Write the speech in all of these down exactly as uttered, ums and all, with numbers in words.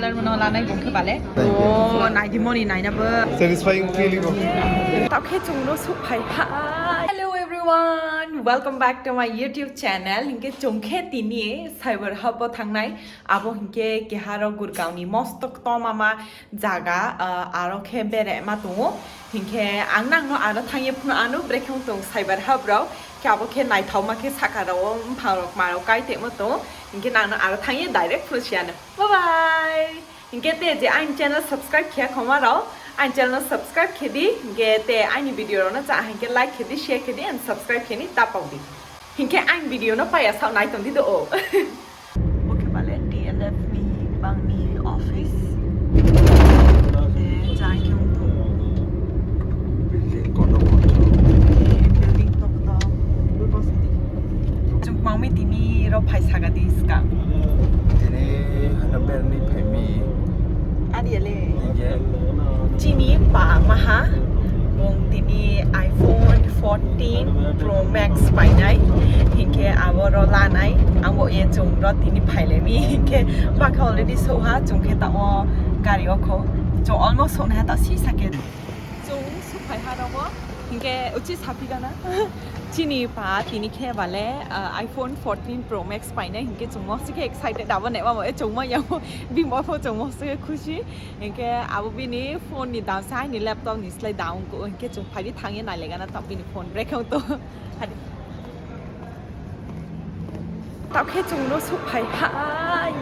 Color mano lanai bung khe bale. Thank you. O, nai di moni nai na bo. Satisfying feeling of. Taoh khe chung no souhphai ha. Hello everyone, welcome back to my YouTube channel. Hing khe chung khe tini Saibar Hub wo thanng nai. Abo hing khe keha rao Gurgaon ni mosto ktoma ma zaga, ah, aro khe bere ma tong ou. Hing khe ang nang no aro thanng ye phnuh anw, brekhe ong tong Saibar Hub rao. Khe abo khe naithaoma khe sahka rao wo mphang rao kma rao kai tongmo tong ou. Hing khe nang no aro thanng ye direct phnuh si anw. Bye bye. Hing khe te je aini channel subscribe khe ya khoma rao, aini channel no subscribe khe di, hing khe te aini video rao no cha hing khe like khe di, share khe di and subscribe khe ni ta pao di. Hing khe aini video no pai ya saoh nai tong di do o. Bo khe bale T L F ni bang ni office. Te jang khe ong tong. Building kotor kotor. Building kotor kotor. Chung kmang mi tini ro phai saga di skang. Tini hano berni phai mi. Adi le. Hing khe? Chini pa maha. Bung tini iPhone fourteen Pro Max painai. Hing khe abo ro lanai. Ang bo ye chung ro tini phailai mi. Hing khe bakha already souh ha. Chung khe tamo gari o kho. Chung almost souh nai ha ta si sa khe. Chung souhphai ha rao wo, hing khe uchih saphi gana. Chini pa tini khe bale, ah, iPhone fourteen Pro Max painai, hing khe chung mo si khe excited abo naima mo, e chung mo ya mo, bini bo pho chung mo si khe khusi. Hing khe abo bini phone ni dam sa, aini laptop ni slái dam, hing khe chung phai di thanng ye nailai gana, taoh bini phone brekhe ong tong. Taoh khe chung no souhphai ha,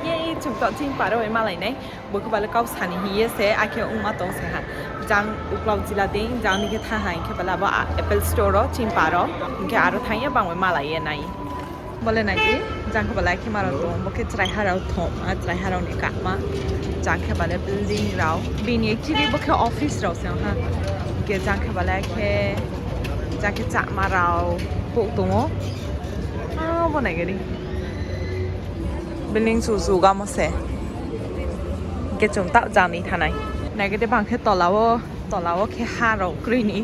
ye chung taoh chini pa rao bai malai nai. Bo khe bale kau sani hing ye se, akhe ongma tong se ha. Jang uklau chila dei, jang ni khe thanng ha, hing khe bale abo a-, Apple Store wo chini pa rao. Hing khe aro thanng ye bang bai malai ye nai. Bo le nai di, jang khe bale akhe ma rao tong, bo khe chraiha rao thom, a chraiha rao ni kahma. Jang khe bale building rao, bini actually bo khe office rao se ha. Hing khe jang khe bale akhe, jang khe chama rao, pouh tong ou. A, bo nai gari. Building chu chu gamo se. Hing khe chung taoh jang ni thanng nai. Nai gede bang khe tola wo, tola wo khe ha rao kroi ni.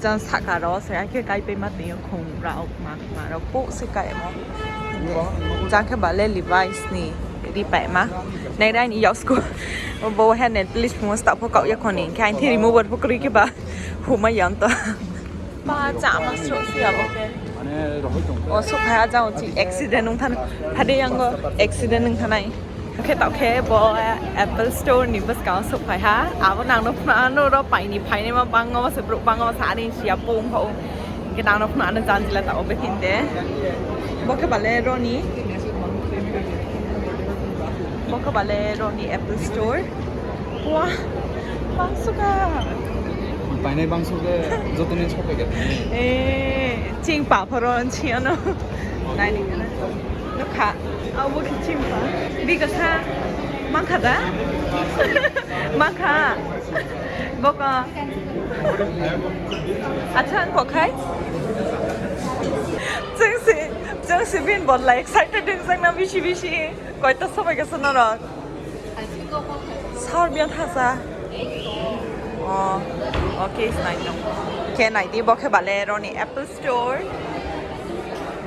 Jang sahka rao se akhe kaipaima tong yo khong rao, ma, ma rao pouh se kaimo. Jang khe bale Levi's ni ripaima. Nai rai ni yaksku. Bo he nail polish phungmo staoh pho kaoh ya kho ni. Hing khe aini remover pho kroi khe ba. Humai ya to. Ba, chama sroh se abo khe. O, souhphai ha jang uchih accident ong thanng. Phade yang o accident ong thanngnai. Khe taoh khe bo Apple Store ni buskang wo souhphai ha. Abo nang no phnuh anw ro pai ni phainaima bangma se brouh bangma se are si ya pung pha ou. Hing khe nang no phnuh anw jang jila taoh o bekhinde. Bo khe bale ro ni. Bo khe bale ro ni Apple Store. Wah, bangso kha. Painai bangso khe, joto ni sopai khe. E, chini pa phoro nchi ano. Nai ni kana. Nukha. Abo khe chini pa. Bikasa. Makha da? Makha. Boko. Acha, ang kokhai. Chengsi, chengsi bin bodla excited ding jang na bisi bisi. Koita sopai kasa norok. Sar biang thasa. O, okay, nai no. Khe nai di, bo khe bale ro ni Apple Store.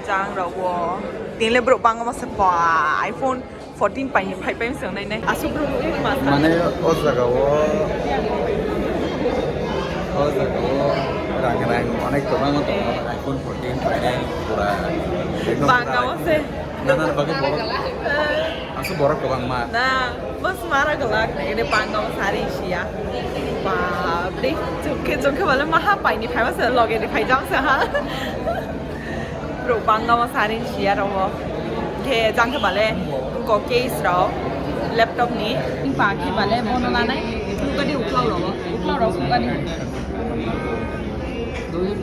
Jang rao wo. Tini le brouh bangma se pa iPhone fourteen pai ni phai pai se nai nai. Asu brouh ni ma sa. Mane o jaga wo, o jaga wo rang rang onek kobangma tong, iPhone fourteen painai pura. Ekdom bangma se. Nana bagwi borok. Asu borok kwbangma. Na, bus mara galak, ede bangma sari siya. Bapre, chukhe chukhe bale maha paini phaima se loge ni phaijam se ha. Bro bangma sari siya rao. Khe jang khe bale ko case rao, laptop ni, pa khe bale bono lanai. Nukadi uklau rao, uklau rao nukadi.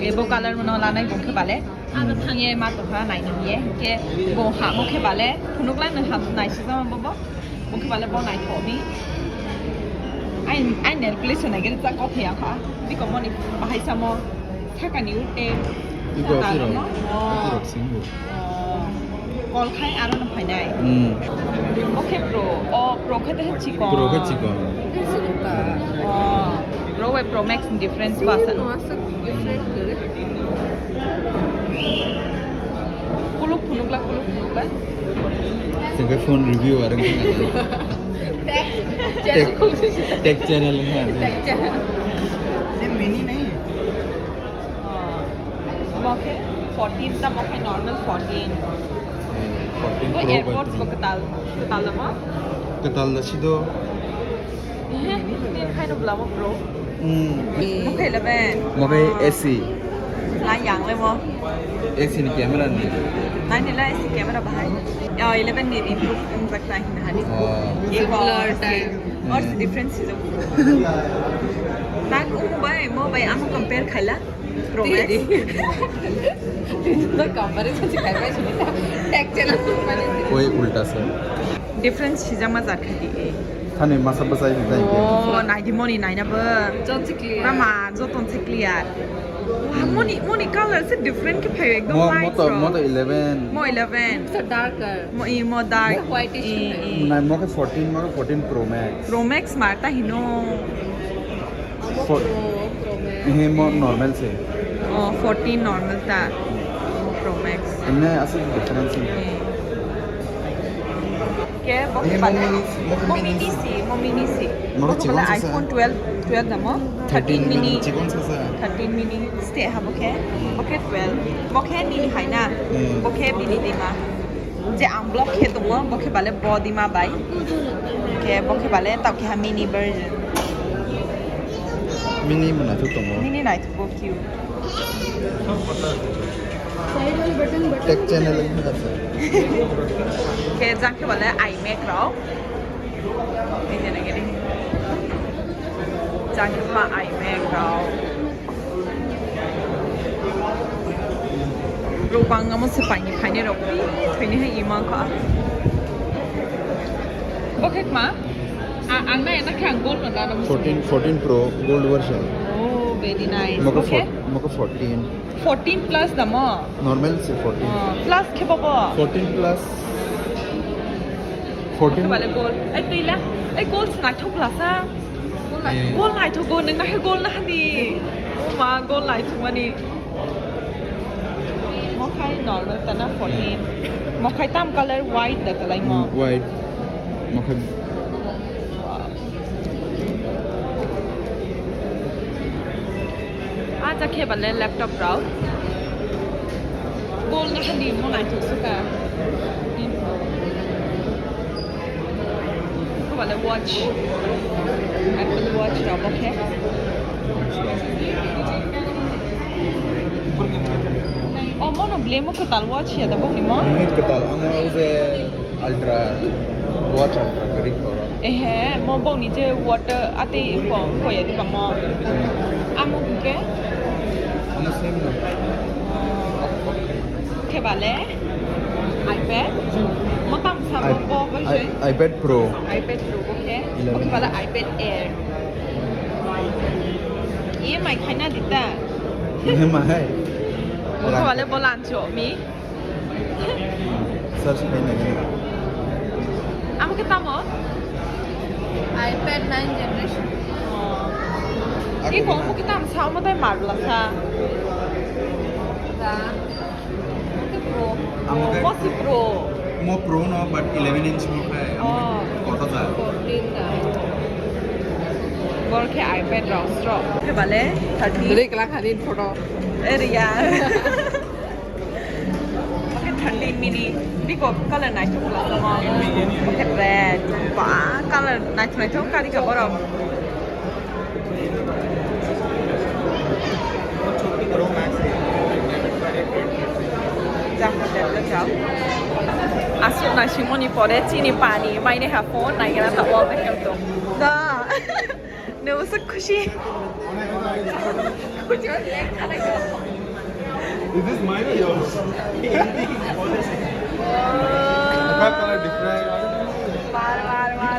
Ebo color mano lanai bung khe bale. Ano thang ye ma tongha nai ni ye. Khe bo ha mo khe bale. Phunukla nung ha nai si jama bo bo. Bo khe bale bo nai tho ni. Ai, ai nail polish nai gari cha kok ya kha. Biko mo ni bahai samo. Saka ni ute. Iko saka ati rok. Mo. Ati rok sing bo. Oh. Call khai aro no phainai. Hmm. Bo khe Pro. Oh, Pro khe te chikon. Pro khe chikon. Oh. Pro bai Pro Max ni difference ba sa. Kuluk phunukla, kuluk phunukla. Sengke phone review areng. Tech, tech channel hai. Tech channel. ये mini नहीं है। Mo khe fourteen ta, mo khe normal fourteen. Fourteen Pro AirPods bo ketal, ketal da mo? Ketal da si do. Ni khai no bla mo Pro. Mo khe eleven. Mo khe A C. Nai yang le mo. A C ni camera ni. Nai ni la A C camera bahai. Ya eleven ni improve ong jak nai hing ha ni. Similar time. What's the difference is? Nang ung bai mo bai ang compare khaila. Pro Max. Tini to comparison se khai bai sini ta. Tech channel mane. Oi ulta se. Difference sijama jar khaidi e. Thani masa bwsai hwnjai. Oh, naidi moni naina bo. Joton se clear. Pura ma joton se clear. Wah, moni, moni color se different khe phai ekdom. Mo, light mo to, so. Mo to eleven. Mo eleven. So darker. Mo, i, mo dark. Mo white is i, i. Nai mo khe fourteen, mo khe fourteen Pro Max. Pro Max mar ta hino. Four-, Pro, Pro Max. He mo normal se. Oh, fourteen normal ta. Pro Max. Ene ase difference ni. Ke, bo khe bale. Mo mini si, mo mini si. Mo khe bale iPhone twelve, twelve da mo? Thirteen mini. Chikon sa sa. Thirteen mini. Ste ha bo khe. Bo khe twelve. Bo khe nini hai na. Bo khe bini dima. Je ang block khe tongmo, bo khe bale bo dima bai. Khe bo khe bale tao keha mini version. Mini bo naithok tongmo. Mini naithok bo cute. Tech channel ni hwnga se. Khe jang khe bale iMac rao. Ei je nai gini. Jang khe ma iMac rao. Rubang amo se paini phainai rao kri phainai hai imang kha. Bo khe kma? A-, ang nai na khe ang gold no nana musi. Fourteen, fourteen Pro gold version. Oh, very nice. Mo khe four-, mo khe fourteen. Fourteen plus da mo? Normal se fourteen. Oh, plus khe bo bo? Fourteen plus. Fourteen. Khe bale gold. Ei, tui la. Ei, gold se naithok la sa. Gold naithok go, nung na khe gold na hani. O ma, gold naithok mani. Mo khai normal ta na fourteen. Mo khai tam color white da kalai mo. White. Mo khai. A, ta khe bale laptop rao. Gold na hani mo naithok suka. Khe bale watch. Apple Watch rao bo khe. O, mo no ble mo kwtal watch ya da bo ni mo? Ni kwtal, ang o je Ultra, watch Ultra kari koro. Ehe, mo bong ni je water ati ko, ko ya di ba mo. Amo ke? Ano same no. Khe bale? iPad? Mo tam sa bo, bo, bo se? iPad Pro. iPad Pro bo khe? Eleven. Bo khe bale iPad Air. E mai khai na di ta? E mai. Bo khe bale bo lancho mi? Search khai nai. Amo khe tamo? iPad nine generation. Iko amo khe tam sa, amo tai marla sa. Amo khe Pro. Amo khe mo si Pro. Mo Pro no, but eleven inch mo khe. Oh. Koto sa? Fourteen ta. Bor khe iPad rao sro. Khe bale thirteen. Dere kela khani photo. Area. Bo khe thirteen mini. Biko color naithok la tongmo. Bo khe red. Ba, color naithok naithok kari kha borok. Jang hotel le jao. Asuk naisingmo ni pore chini pani mai nai ha phone nai gana ta o bekar tong. Da. Nung se khusi. Is this mine or yours? What color different? Bar, bar, bar.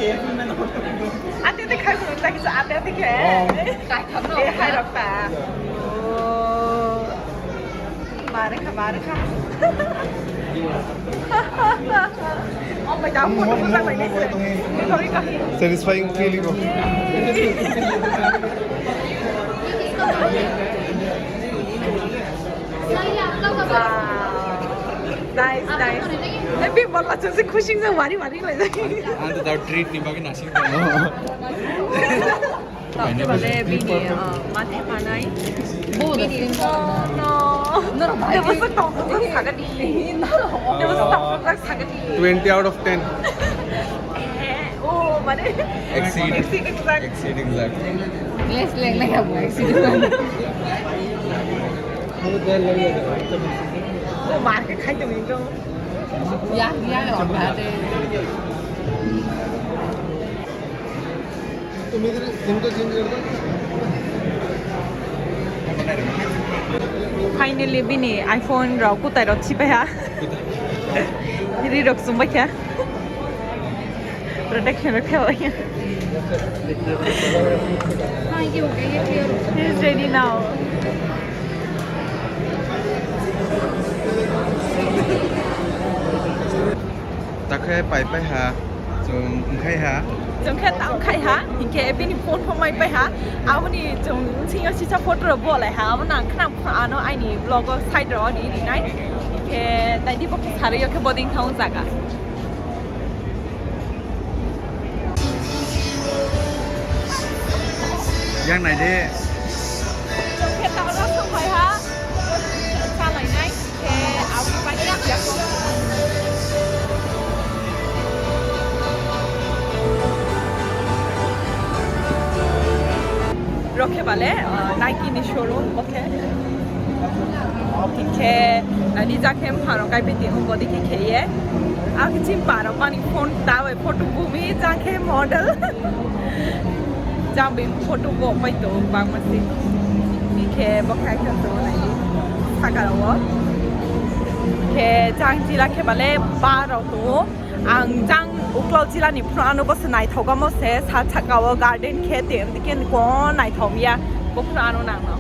Ate te khai phone ta kisa ate ate khe. Oh. Kai kham no. Eh, hai rok ta. Oh. Mare kha, mare kha. Oh my God, photo mo jang bai nai se. Satisfying feeling of. Wow. Nice, nice. Happy birthday, chung se khusi se wari wari lai. Ang to tao treat ni bagwi nasing tong. Tao khe bale bini, uh, mathe panai. Bo bini no, no. Norok bai. Tebo se tong tong sagani. Tebo se tong tong sagani. Twenty out of ten. Oh, mane. Exceed. Exceed exact. Exceed exact. Less leng leng abo exceed. Oh, mar khe khai tong ni to. Ya, ya, ya, ya. Finally, bini iPhone rao kutai rao chipai ha. Ri rok sumbai kha. Protection rok khe bai. He's ready now. Takhe pai pai ha, chung ongkhai ha. Chung khe ta ongkhai ha, hinkhe bini phone pho mai pai ha. Aboni chung sing yo sisa photo rok bo lai ha. Abo nang khna ano aini vlog o side rok ni ri nai. Hinkhe nai di bo khe sari yo khe boding thang zaga. Yang nai di. Chung khe taoh no songphai ha. Chalainai khe abo bai ya kho. Rokhe bale, uh, Nike ni showroom bo khe. Khe, uh, ni jang khe mphang rok kaipai tong ou, body khe khe ye. Ang khe chini pa rok mani phone ta bai photo bu mi, jang khe model. Jang bai photo bu pai tong ou, bangma se. Khe bo khe ang tong ou nai di. Saka rao wo. Khe jang jila khe bale ba rao tong ou. Ang jang uklau jila ni phru ano bo se naithao kamo se, sa saka wo garden khe te, dikhe ko naithao ya, bo phru ano nang no.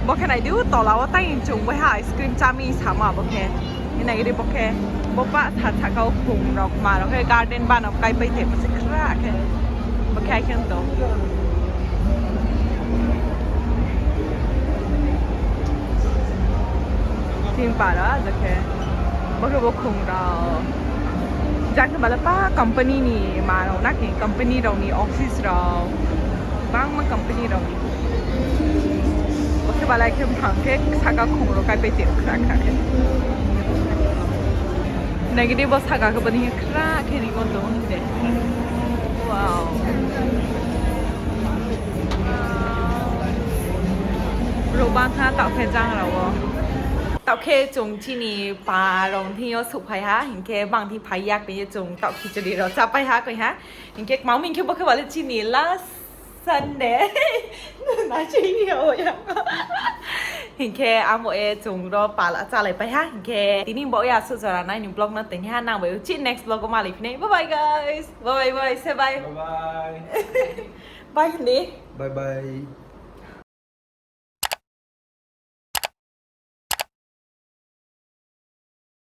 Bo khe nai di, u tola wo tai chung bai ha ice cream chami sama bo khe. Hinai ri bo khe, bo pa sa saka wo khum rok ma rok khe garden bano kaipai te bo se khra khe. Bo khe ai khe to. Chini pa rok, ja khe. Bo khe bo khum rok. Ja khe bale pa company ni ma rok na khe, company rok ni office rok. Bangma company rok ni. Bo khe bale khe mphang khe saka khum rok kaipai te khra khra khe. Nai di bo saka khe bani khra khe rimo tong de. Wow. Rubang tha taoh khe jang rao wo. Taoh khe chung chini pa rao thing yo souhphai ha, hinkhe bang thing phai ya khe ye chung taoh khichuri rao chápai ha khe ha. Hinkhe kmang mi hinkhe bo khe bale chini last Sunday. Na chini o ya. Hinkhe amo e chung ro pala chálai pai ha. Hinkhe tini bo ya su jora nai ni vlog no tini ha nang bai uchi next vlog o malai phinai. Bye bye guys. Bye bye bye. Say bye. Bye bye. Bye hindi. Bye bye.